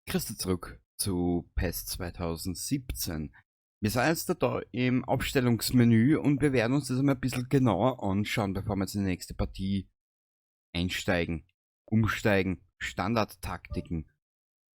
Christa zurück zu PES 2017. Wir sind jetzt da im Aufstellungsmenü und wir werden uns das einmal ein bisschen genauer anschauen, bevor wir jetzt in die nächste Partie einsteigen, umsteigen, Standardtaktiken,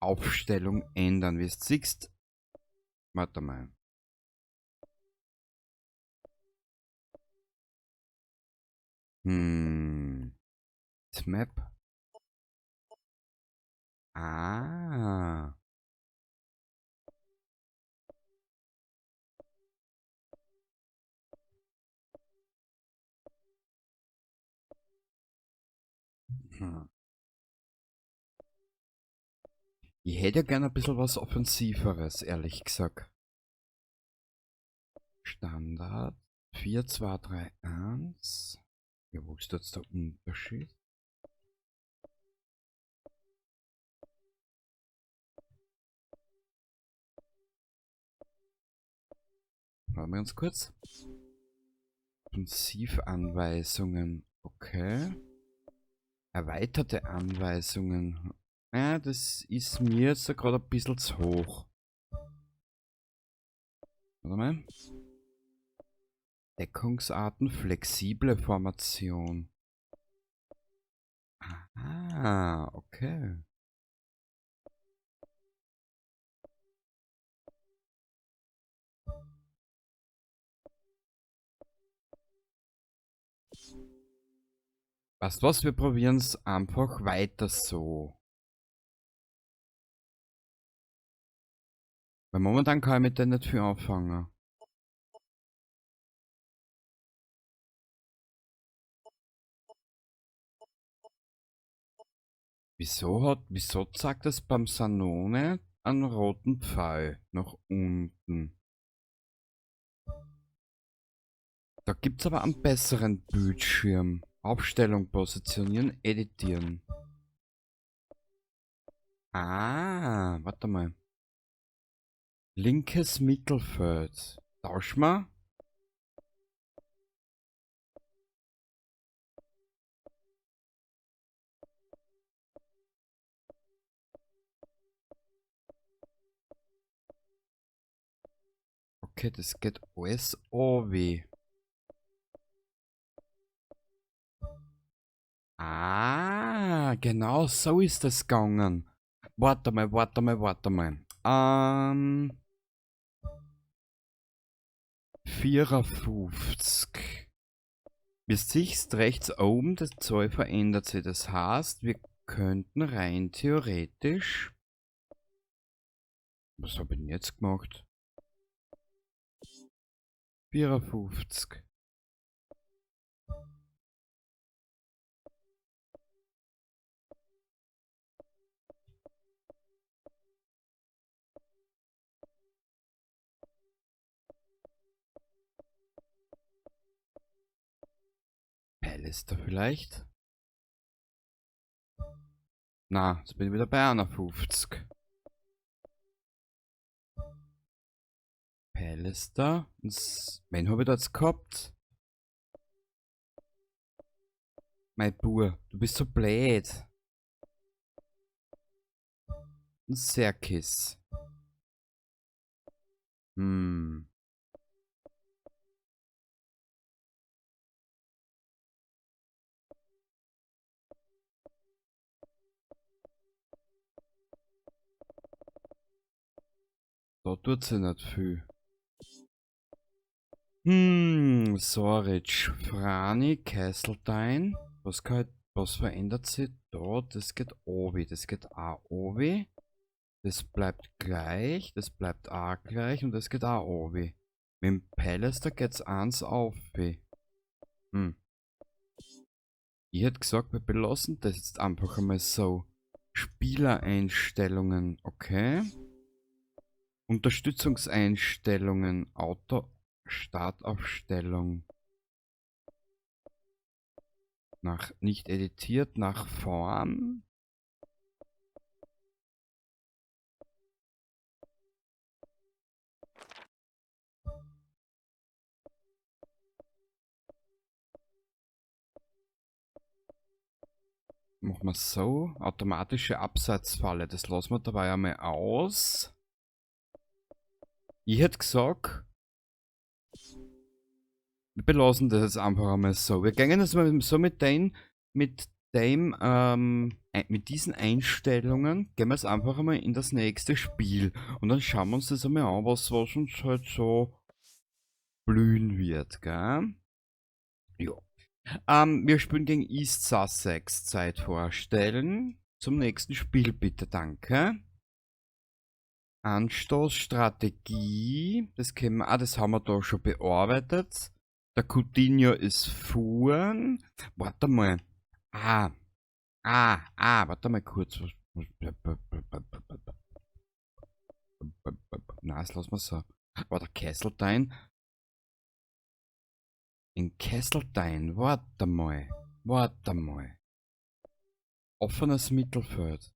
Aufstellung ändern. Wie es siehst, warte mal. Map. Ah. Ich hätte ja gerne ein bisschen was Offensiveres, ehrlich gesagt. Standard 4, 2, 3, 1. Ja, wo ist jetzt der Unterschied? Warten wir ganz kurz. Offensivanweisungen. Okay. Erweiterte Anweisungen. Ja, das ist mir jetzt gerade ein bisschen zu hoch. Warte mal. Deckungsarten, flexible Formation. Ah, okay. Weißt du was, wir probieren's einfach weiter so. Weil momentan kann ich mit denen nicht viel anfangen. Wieso zeigt das beim Zanone einen roten Pfeil nach unten? Da gibt's aber einen besseren Bildschirm. Aufstellung positionieren, editieren. Ah, warte mal. Linkes Mittelfeld. Tausch mal. Okay, das geht alles runter. Ah, genau so ist das gegangen. Warte mal, warte mal, warte mal. 54. Wie siehst rechts oben, das Zeug verändert sich. Das heißt, wir könnten rein theoretisch... Was hab ich denn jetzt gemacht? 54. Pallister vielleicht? Na, jetzt bin ich wieder bei 51. Pallister. Wen hab ich da jetzt gehabt? Mein Bub, du bist so blöd. Ein Serkis. Da tut sie nicht viel. Soric, Frani, Kesseltein. Was verändert sich da? Das geht obi, das geht auch obi. Das bleibt gleich, das bleibt auch gleich und das geht auch obi. Mit dem Pallister geht's 1 auf. Ich hätte gesagt, wir belassen das jetzt einfach einmal so. Spielereinstellungen, okay. Unterstützungseinstellungen, Auto, Startaufstellung. Nach nicht editiert, nach Form. Machen wir so. Automatische Abseitsfalle. Das lassen wir dabei einmal aus. Ich hätte gesagt, wir belassen das jetzt einfach einmal so. Wir gehen jetzt mal so mit diesen Einstellungen, gehen wir jetzt einfach einmal in das nächste Spiel. Und dann schauen wir uns das einmal an, was uns halt so blühen wird, gell? Ja. Wir spielen gegen East Sussex. Zeit vorstellen. Zum nächsten Spiel bitte, danke. Anstoßstrategie. Das kennen wir, das haben wir da schon bearbeitet. Der Coutinho ist fuhren. Warte mal. Warte mal kurz. Na, das lassen wir so. Warte, Kesseltein. In Kesseltein, warte mal. Warte mal. Offenes Mittelfeld.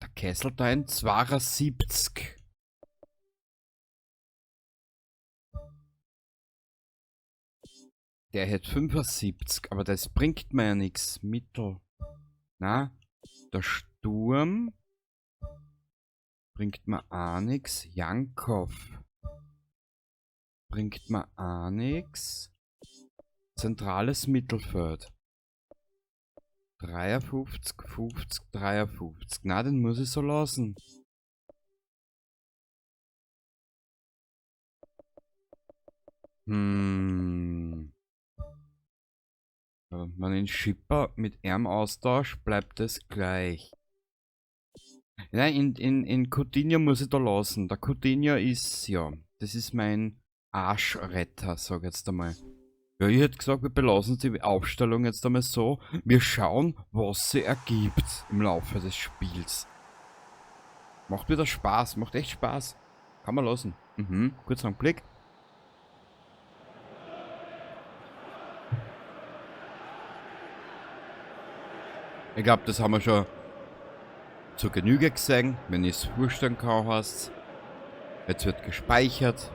Der Kesseltein 72. Der hätte 75, aber das bringt mir ja nichts. Mittel. Na, der Sturm bringt mir auch nix. Jankov bringt mir auch nix. Zentrales Mittelfeld. 53, 50, 53. Na, den muss ich so lassen. Wenn ich den Schipper mit ihm austausche, bleibt es gleich. Nein, in Coutinho muss ich da lassen. Der Coutinho ist, ja, das ist mein Arschretter, sag ich jetzt einmal. Ja, ich hätte gesagt, wir belassen die Aufstellung jetzt einmal so. Wir schauen, was sie ergibt im Laufe des Spiels. Macht wieder Spaß, macht echt Spaß. Kann man lassen. Kurzer Blick. Ich glaub, das haben wir schon zur Genüge gesehen, wenn ich's vorstellen kann, heißt's. Jetzt wird gespeichert.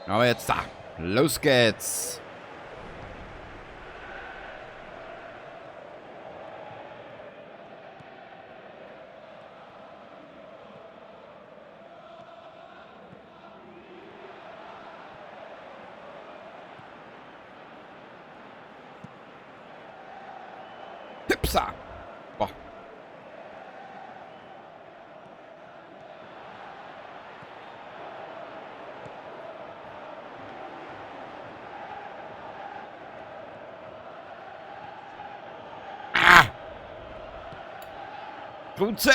Aber jetzt da. Los geht's. Hüpsa. Boah. Ah! Grunze!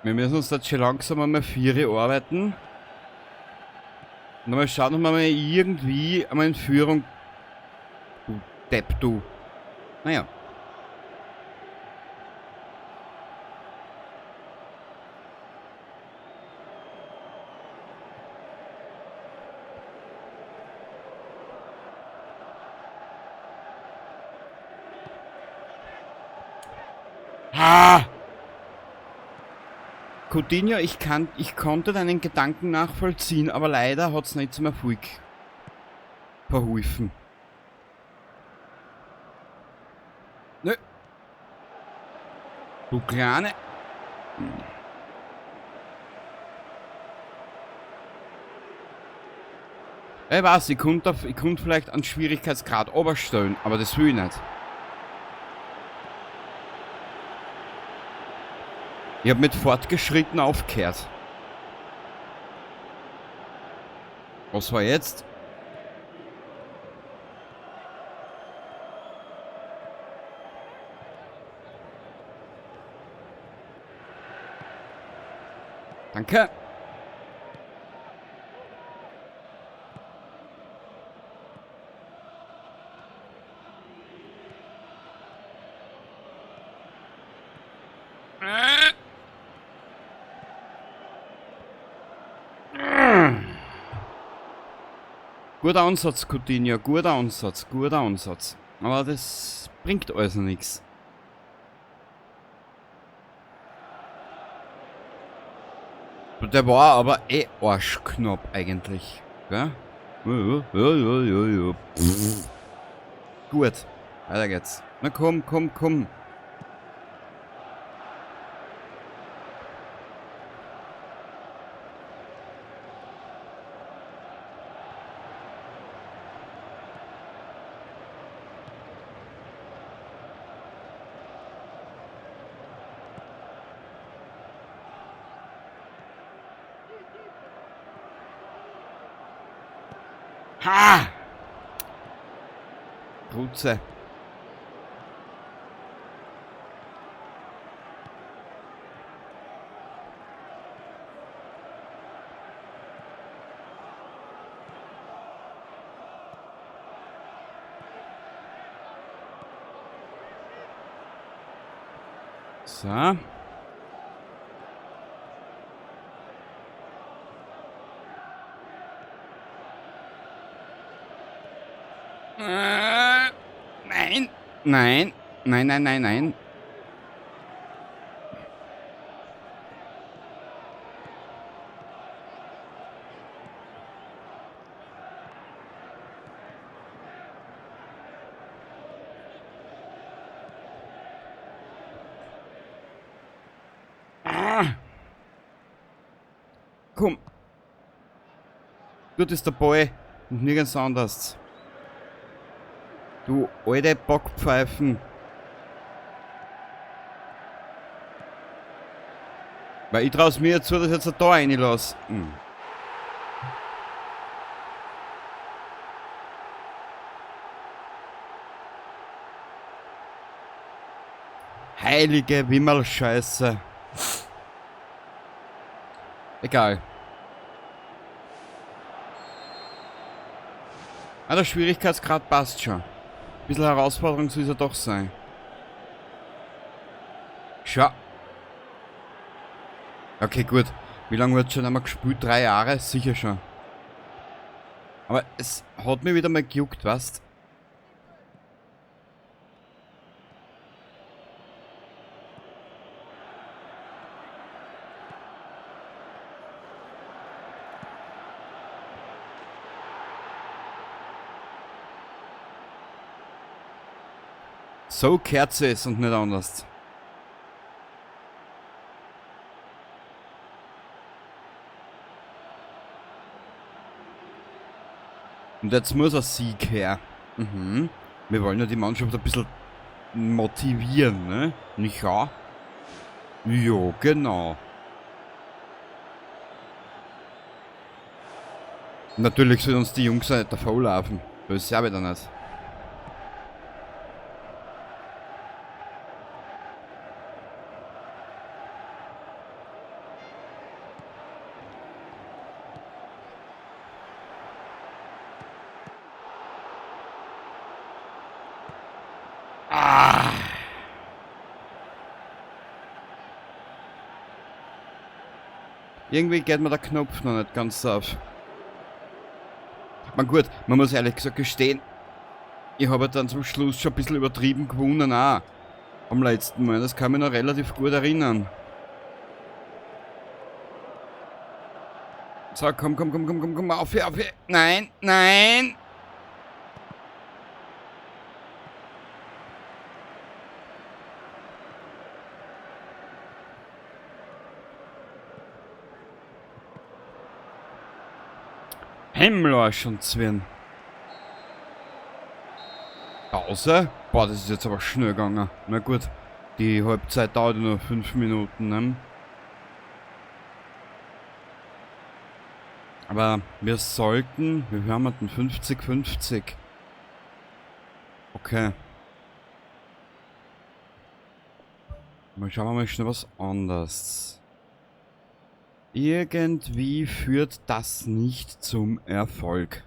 Wir müssen uns jetzt schon langsam einmal 4 arbeiten. Und mal schauen, ob wir mal irgendwie einmal in Führung. Du Depp, du. Naja. Ha! Coutinho, ich konnte deinen Gedanken nachvollziehen, aber leider hat's nicht zum Erfolg verholfen. Nö. Du Kleine. Ich weiß, ich konnte vielleicht einen Schwierigkeitsgrad oberstellen, aber das will ich nicht. Ich hab mit fortgeschritten aufgehört. Was war jetzt? Danke. Guter Ansatz, Coutinho. Guter Ansatz, guter Ansatz. Aber das bringt alles noch nichts. Der war aber eh arschknapp eigentlich. Gell? Ja, ja, ja, ja, ja. Pff. Gut, weiter geht's. Na komm, komm, komm. Ha! Rutze. So. Nein, nein, nein, nein, nein, nein. Ah. Komm. Gut ist der Ball und nirgends anders. Du alte Backpfeifen. Weil ich trau's mir zu, dass ich jetzt da reinlasse. Hm. Heilige Wimmerlscheiße. Egal. Ah, der Schwierigkeitsgrad passt schon. Ein bisschen Herausforderung soll es ja doch sein. Schau. Okay, gut. Wie lange wird schon einmal gespielt? 3 Jahre? Sicher schon. Aber es hat mir wieder mal gejuckt, weißt? So kehrt es und nicht anders. Und jetzt muss ein Sieg her. Mhm. Wir wollen ja die Mannschaft ein bisschen motivieren, ne? Nicht wahr? Jo, genau. Natürlich sollen uns die Jungs auch nicht davonlaufen. Das ist ja wieder nicht. Ah. Irgendwie geht mir der Knopf noch nicht ganz auf. Man gut, man muss ehrlich gesagt gestehen, ich habe dann zum Schluss schon ein bisschen übertrieben gewonnen auch. Am letzten Mal, das kann mich noch relativ gut erinnern. So, komm, komm, komm, komm, komm, komm, auf hier, auf hier. Nein, nein! Himmelarsch und Zwirn. Pause? Boah, das ist jetzt aber schnell gegangen. Na gut, die Halbzeit dauert nur 5 Minuten, ne? Aber wir sollten... Wie haben wir denn? 50-50. Okay. Mal schauen wir mal schnell was anderes. Irgendwie führt das nicht zum Erfolg.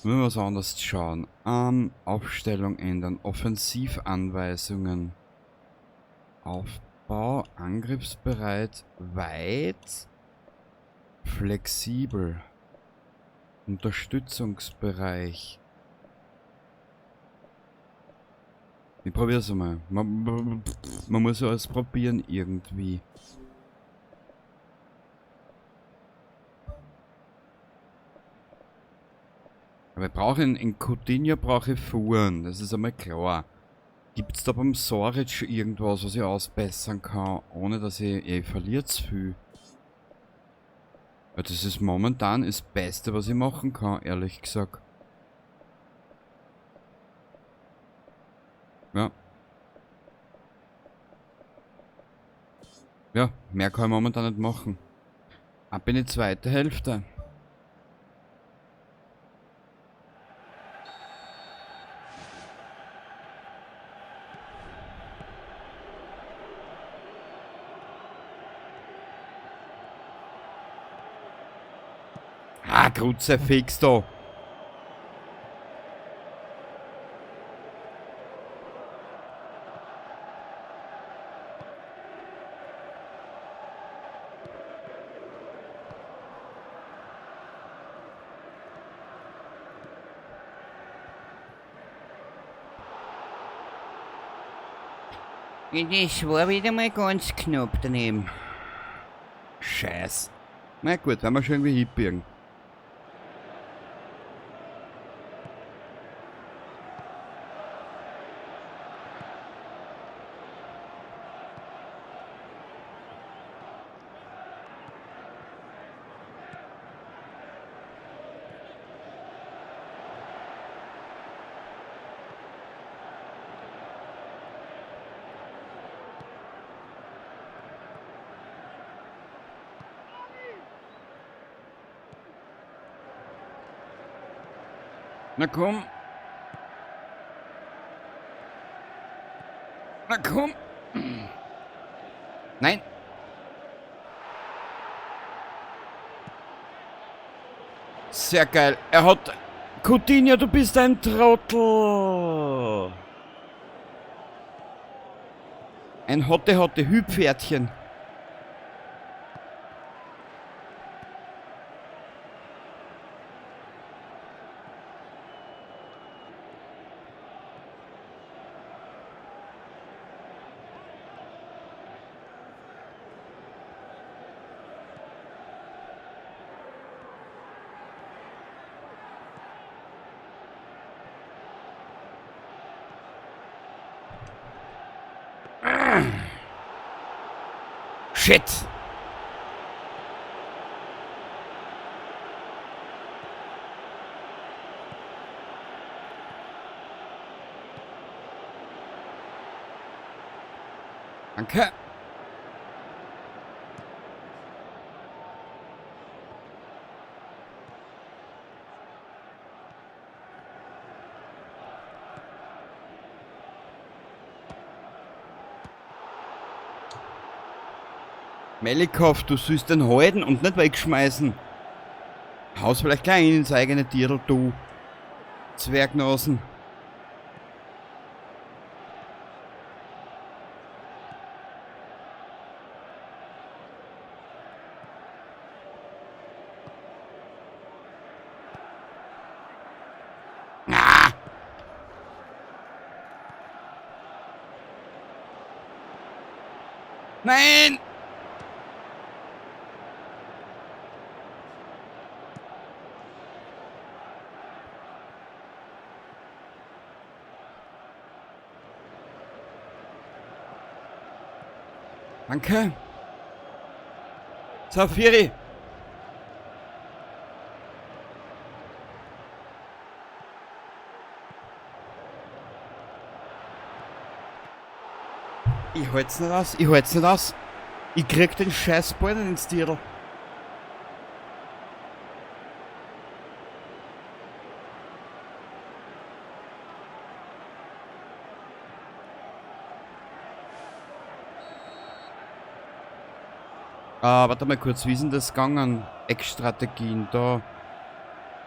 Müssen wir was anderes schauen. Aufstellung ändern. Offensivanweisungen. Aufbau, angriffsbereit, weit, flexibel. Unterstützungsbereich. Ich probier's einmal. Man muss ja alles probieren irgendwie. Aber ich brauche in Coutinho brauche ich Fuhren, das ist einmal klar. Gibt's da beim Soric irgendwas, was ich ausbessern kann, ohne dass ich... Ich verliere zu viel. Weil das ist momentan das Beste, was ich machen kann, ehrlich gesagt. Ja. Ja, mehr kann ich momentan nicht machen. Ab in die zweite Hälfte. Ah, Kruzifix da. Das war wieder mal ganz knapp daneben. Scheiß. Na gut, werden wir schon irgendwie hinbiegen. Na komm. Na komm. Nein. Sehr geil. Er hat... Coutinho, du bist ein Trottel. Ein hotte Hüpferdchen. Shit! Danke. Melikov, du sollst den halten und nicht wegschmeißen. Haus vielleicht gleich ins eigene Tierl, du Zwergnasen. Ah! Nein! Danke. Safiri. Ich halt's nicht aus, ich halt's nicht aus. Ich krieg den Scheißball nicht ins Tierl. Warte mal kurz, wie ist denn das gegangen? Eckstrategien, da.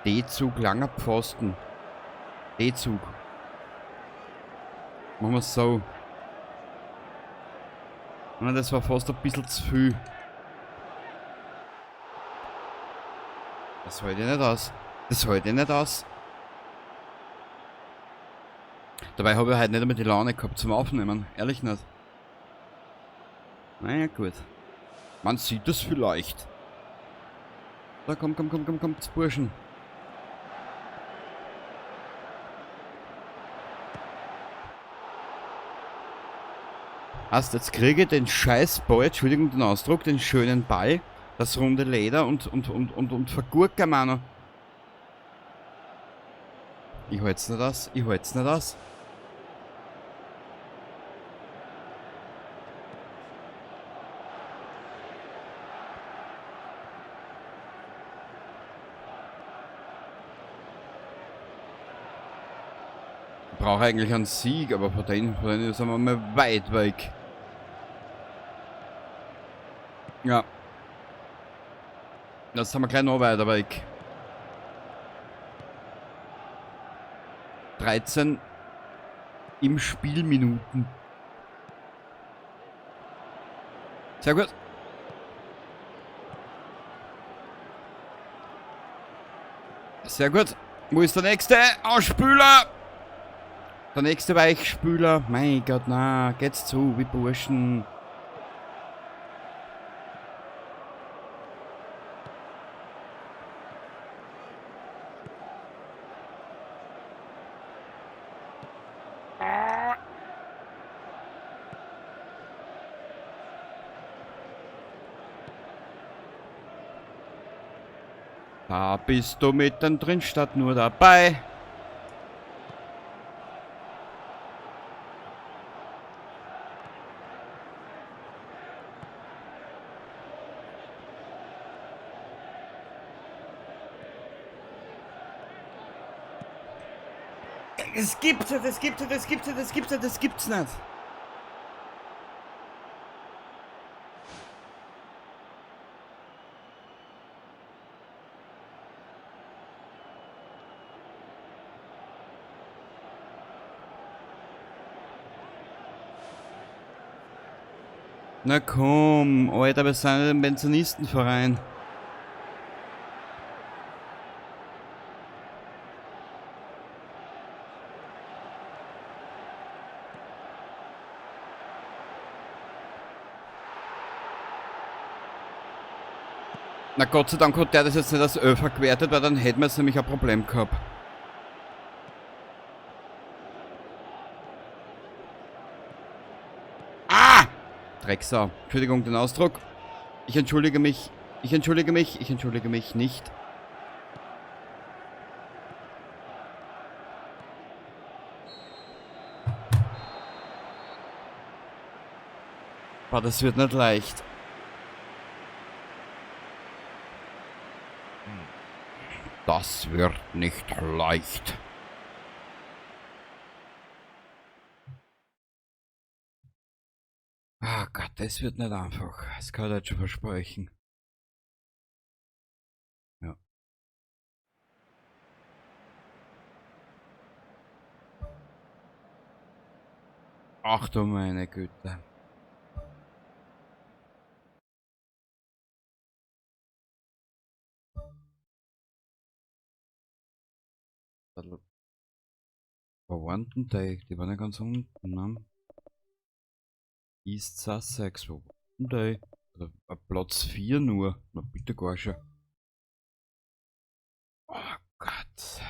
D-Zug, langer Pfosten. D-Zug. Machen wir es so. Na, das war fast ein bisschen zu viel. Das halte ich nicht aus. Das halte ich nicht aus. Dabei habe ich heute nicht einmal die Laune gehabt zum Aufnehmen. Ehrlich nicht. Naja, gut. Man sieht das vielleicht. Da komm, komm, komm, komm, komm, Burschen. Hast, jetzt kriege ich den scheiß Ball, Entschuldigung den Ausdruck, den schönen Ball, das runde Leder und vergurke, Mano. Ich halt's nicht aus, ich halt's nicht aus. Ich brauche eigentlich einen Sieg, aber von denen sind wir mal weit weg. Ja. Das haben wir gleich noch weiter weg. 13 im Spielminuten. Sehr gut. Sehr gut. Wo ist der nächste? Ausspüler! Der nächste Weichspüler. Mein Gott, na, geht's zu, wie Burschen. Da bist du mittendrin statt nur dabei. Es gibt's nicht, es gibt's nicht, es gibt's nicht, es gibt's nicht, es gibt's nicht. Na komm, Alter, wir sind im Pensionistenverein. Na Gott sei Dank hat der das jetzt nicht als Öfer gewertet, weil dann hätten wir jetzt nämlich ein Problem gehabt. Ah! Drecksau. Entschuldigung den Ausdruck. Ich entschuldige mich. Ich entschuldige mich. Ich entschuldige mich nicht. Boah, das wird nicht leicht. Das wird nicht leicht. Ah Gott, das wird nicht einfach. Das kann ich jetzt schon versprechen. Ja. Ach du meine Güte. Wo waren denn die? Die waren ja ganz unten, ne? East Sussex, wo waren denn die? Oder, Platz 4 nur. Na bitte gar schon. Oh Gott.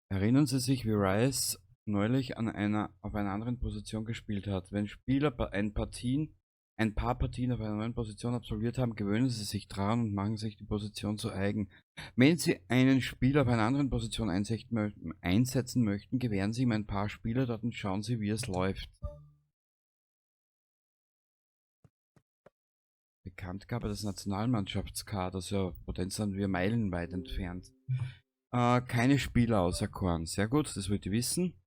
Erinnern Sie sich, wie Rice neulich auf einer anderen Position gespielt hat? Wenn Spieler ein paar Partien auf einer neuen Position absolviert haben, gewöhnen sie sich dran und machen sich die Position zu eigen. Wenn sie einen Spieler auf einer anderen Position einsetzen möchten, gewähren sie ihm ein paar Spiele dort und schauen sie, wie es läuft. Bekanntgabe des Nationalmannschaftskaders, ja, von sind wir meilenweit entfernt. Keine Spieler auserkoren. Sehr gut, das wollte ich wissen.